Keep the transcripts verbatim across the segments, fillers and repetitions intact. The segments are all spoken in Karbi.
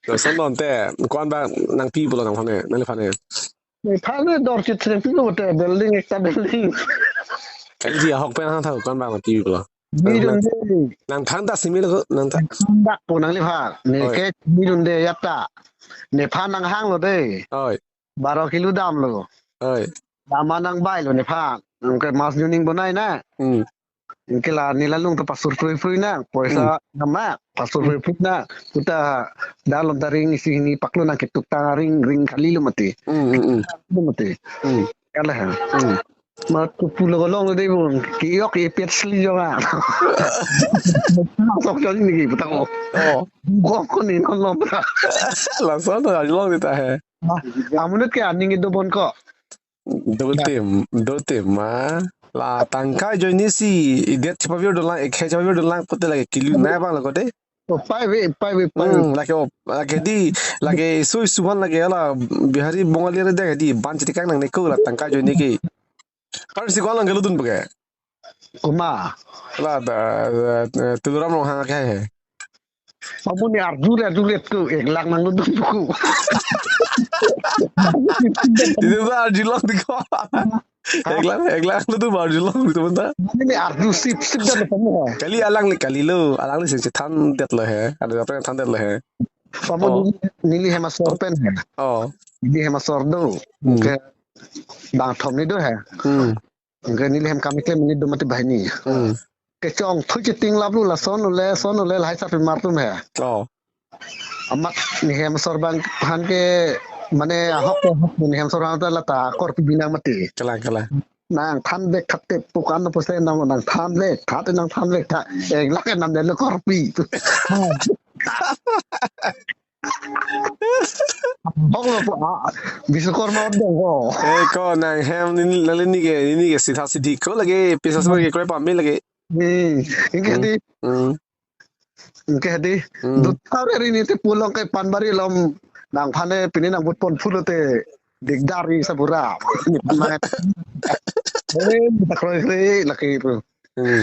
Lason non te, ko-an abang nangpi pulo nangphan ne, nangliphan ne. Nephan ne dor chit sreng pi pulote building ekta building. Kali ahok pen hang tha ko-an abang nangpi pulo. Nang, nang, nangthan ta simi lo, nangthan. Nangthan ta po nangliphan. Ne Oi. Ke nirun de yata. Nephan nanghanglo de. Oi. Baro kilo damlo. Oi. Dam-an nangbailo nephan. Anke mas joining bonai na. Hmm. Anke la neli along ta pasur prui prui na. Poisa Hmm. nama pasur prui prui na. Kuta dalom ta ring isi hini paklo nang ketuk ta ring ring kalilo mati. Hmm, hmm, hmm. Lo mati. Hmm. Kala ha. Hmm. Mat ko pulo ko longlo de bun. Kiyok ipet sli jonga. Sok jong ni ki putang ko. Oh. Gok ko ni non lom. Lason ta arjulong de ta he. Ah, amonit ke aning kedo bon ko. Dote, dote ma. La tangka ajoine si idet chepavirdolang, ekhei chepavirdolang, pote lake kilo nai abang lo ko de. Oh, pai ve, pai ve, pai ve. Hmm, lake o, lake di, lake isu isu han lake la Bihari Bongali re de di, ban chiti kang nangne ko la tangka ajoine ke. Kar si ko lang gelo dun bage. Komat? La da, da, Tuliram Ronghang ke he. Pamuni arju le arju le tu ek lakh nanglo dun ko. Itu ta arjulong di ko. Ek lakh, ek lakh lo tu arjulong di ko ta. Pamuni arju sip sip dan pamu. Kali alang le kalilo, alang le sing chethan detlo he. Ada apa yang than detlo he. Pamuni Oh. Neli hem asor pen he. Oh. Neli hem asor do. Hmm. Ke bang thom ni do he. Hmm. Anke neli hem kam keklem ni do mati banghini. Hmm. Kechong thu chiting laplo lason ole, son ole lahai sarpi mar tum he. Oh. Amat ne hem asor abang aphan ke mane ahok ahok ne hem asor abang ta lata korpi binang mati. Kalang, kalang. Nangthan vek thate pukan no pose nang nangthan vek, thate nangthan vek tha. Ek lakh nam de lo korpi. Ahok lo po, ah, Biswakarma dong ko. Eh, ko nang hem ni, nang ni ke, ni ke sitha sithi ko lake, pisa semua ke koi pame lake. Hmm, anke Hmm. di, Hmm. anke di, Hmm. Dutha ri ni te pulang ke Panbari lom nangphan ne pini nang but pon pulo te digdar ri sabura. Ni phan ne. Eh, ta kroi kroi lake pu. Hmm.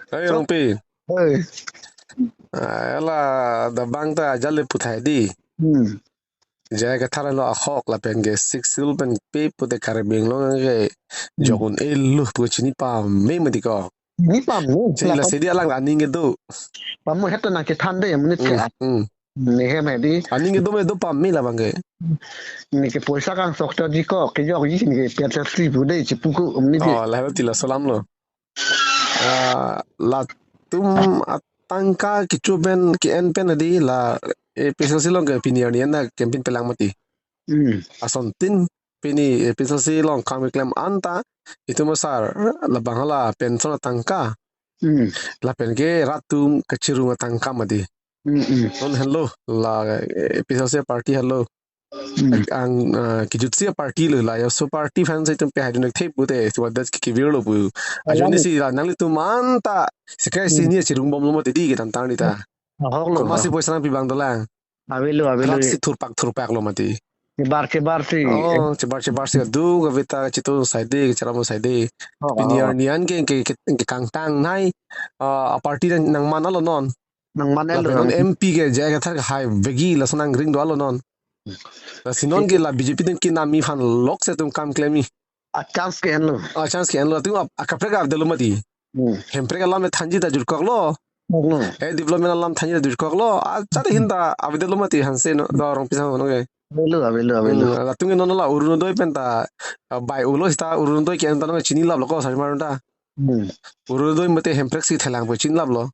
Hai So, Rongpi. Hei. Ah, la da bang ta ajal le puthai di. Hmm. J I Kathar lo ahok lapen ke Sixth Schedule pen pe pute Karbi Anglong ke Hmm. jokun elu pu chini pame mati ko. Ni pame. Chini la sidi alang aning kedo. Pamu het nang kethan de amonit ke. Hmm, hmm. Ne hem he di. Aning kedo me do pame la bang ke. Ne ke poisa kangsok ta di ko, kejok ji ne ke pet sri pu de chipu ko amonit ke. Oh, la ti laso alam lo. Ah, latum atangka kecho pen ke-en pen di la A P H L C along ke pini arni an na campaign pelang mati. Hmm. Asontin pini A P H L C along kam keklem anta itum asar labang hala pension atangka. Hmm. Lapen ke rat atum kachirung atangka mati. Hmm, hmm. Non henlo la A P H L C party henlo. Hmm. Ang, ah, kejutsi party lo la, ya so party aphan si itum pehai dun thep pute, so that ke kevir lo pu. Ajo Alam ni si la nanglitum anta sekai si Hmm. ni chirung bom lo mati di ketang tang di ta. Ahok lo. Komat si poisa nangpi abang dolang. Avelo, avelo. Rat si thurpak thurpak lo mati. Chebar chebar si. Oh, chebar chebar si adu kaveta chitu saide, cheram saide. Oh, Pini oh. Arni an ke, ke, ke, ke kangtang nai, ah, a party nang, nangman alo non. Nangman alo Lapen non. M P ke J I Kathar ke hai vegi lason nangring do alo non. Lasi non ke la B J P atum kinami aphan lok si itum kam klem ni. A chance ke-en lo. A chance ke-en lo. Atum ap-, akaprek avelo mati. Hmm. Hemprek alam thanji ta jurkok lo. Hmm. Eh, development alam thanji ta jurkok lo. A chari hin ta avelo mati hanse no, do Rongpi sang no ke. Avelo, avelo, avelo. Hmm, latum ke non la Orunodoi pen ta, ah, bai ulo sita Orunodoi ke-en ta no chini lap lo ko sarmar ta. Hmm. Orunodoi mate Hemprek si thelang pu chinlap lo.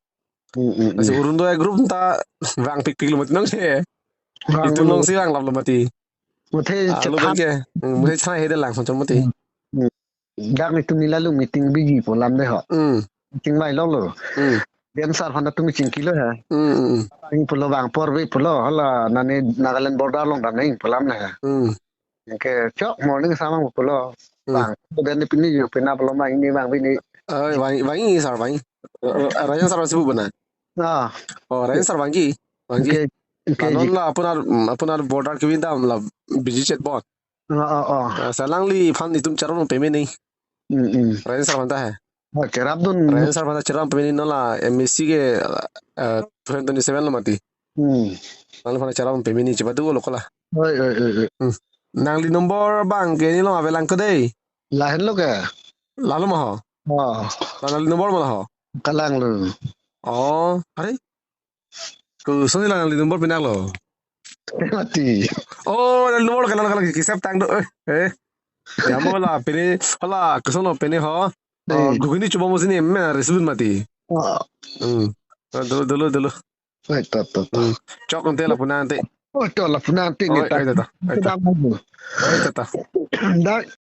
Hmm, hmm, Lasi hmm. Orunodoi group ta vang pikpik lo mati nang se. Vang Itum lo. Nang si vang lap lo mati. Muthe Ah, lo chethan. Ke. Hmm, muthe chana hede lang son mati. Hmm. Hmm. Dak ni tumi lalu meeting biji pu alam de ho. Hmm. Meeting mai lo lo. Hmm. Dem sar hana tumi chingki lo ha. Hmm, hmm, hmm. Ang pulo vang por ve pulo hala nani Nagaland border along dam nai pu alam na ha. Hmm. Ke chok morning samang pulo. Hmm. Bang, dan ni pini yo pina pulo ma ini bang pini. Eh, bang, bang ini sar bang. Eh, eh, Rajan sar si bu bana. Ah. Oh, Rajan sar bang ki. Bang ki. Oke, oke, Anon ji. La apunar, mm, apunar border ke bindam la biji chet bon. Ah, ah, ah. Eh, salangliphan itum charon peme ni. Hmm, hmm. Rajan sar manta hai. Oh, cherap dun. Rajan sar manta charon peme ni non la M A C ke, eh, twenty twenty-seven lo mati. Hmm. Nangliphan charam pemini chepadu lo kola. Oi, oi, oi, oi. Hmm. Nangli number abang ke neli along avelang ko dei. Lahenlo ke? Lahelo ma ho? Oh. Nangli number ma la ho? Kalanglo. Oh, are? Koson lang nangli number pinanglo. Mati. Oh, nangli number kalang kalang kisap tang do. Eh, eh. Ya mo la pini, hala, koson lo pini ho. Oh, eh. Ghugni chobom pusi neli me receive mati. Oh. Hmm. Oh, dolo, dolo, dolo. Oi, to, to, to. Hmm. Chok ante lapu nang ante. Oh, to lapu nang ante. Oh, neta. Oi, to, to. Oi, to. Sedang mau. Oi, to, to. Dak,